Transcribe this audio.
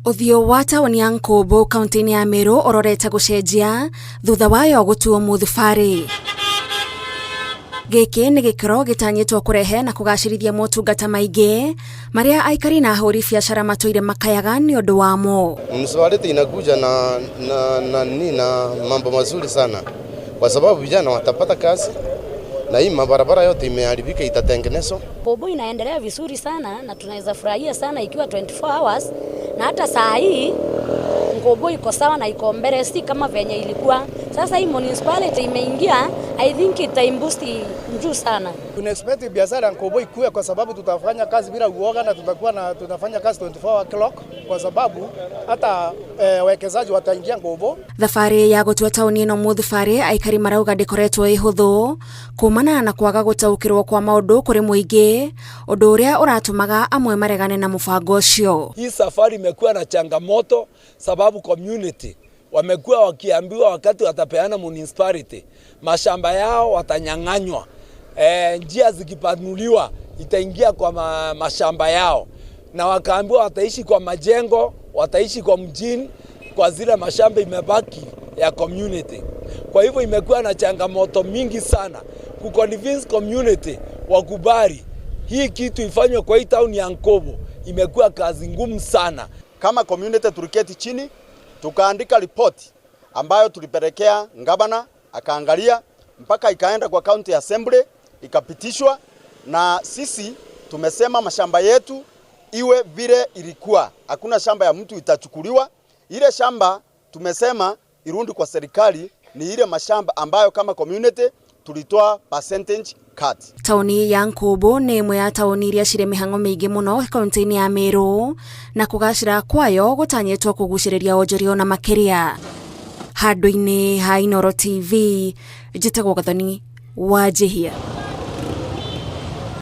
Ũthiũ wa taũni ya Nkumbu kaunti-inĩ ya Meru ũrorete gũcenjia thutha wayo gũtuo mũthubarĩ. Gĩkĩ nĩ gĩkĩro gĩtanyĩtwo kũrehe na kũgacĩrithia motungata maingĩ marĩa aikari na ahũri biacara matũire makayaga nĩ ũndũ wamo. Municipality inakuja na mambo mazuri sana kwa sababu vijana watapata kazi na hii mabarabara yote imeharibika itatengenezwa. Nkubu inaendelea vizuri sana na tunaweza furahia sana ikiwa 24 hours, na hata saa hii Nkubu iko sawa na iko mbele, si kama venye ilikuwa. Sasa hii municipality imeingia, I think itaiboost juu sana. Tuna expect biashara ya Nkubu ikue kwa sababu tutafanya kazi bila uoga na tutakuwa na tunafanya kazi 24 hour clock kwa sababu hata wekezaji wataingia Nkubu. Thabarĩ ya gũtua taũni ĩno mũthubarĩ aikari marauga ndĩkoretwo ĩ hũthũ kumana na kwaga gũtaũkĩrwo kwa maũndũ kũrĩ mũingĩ, ũndũ ũrĩa ũratũmaga amwe maregane na mũbango ũcio. Hii safari imekuwa na changamoto sababu community wamekuwa wakiambiwa wakati watapeana municipality mashamba yao watanyang'anywa. Njia zikipanuliwa itaingia kwa mashamba yao, na wakaambiwa wataishi kwa majengo, wataishi kwa mjini, kwa zile mashamba imebaki ya community. Kwa hivyo imekuwa na changamoto mingi sana kuconvince community wakubali hii kitu ifanywe kwa hii town ya Nkubu. Imekuwa kazi ngumu sana. Kama community tuliketi chini tukaandika ripoti ambayo tulipelekea gavana akaangalia mpaka ikaenda kwa county assembly ikapitishwa, na sisi tumesema mashamba yetu iwe vile ilikuwa, hakuna shamba ya mtu itachukuliwa. Ile shamba tumesema irudi kwa serikali ni ile mashamba ambayo kama community tulitoa percentage cut. Taũni ya Nkubu nĩ ĩmwe ya taũni iria cirĩ mĩhang'o mĩingĩ mũno kaunti-inĩ ya Meru na kũgacĩra kwayo gũtanyĩtwo kũgucĩrĩria wonjoria ona makĩria. Handũ-inĩ ha Inooro TV, njĩtagwo Gathoni wa Njihia.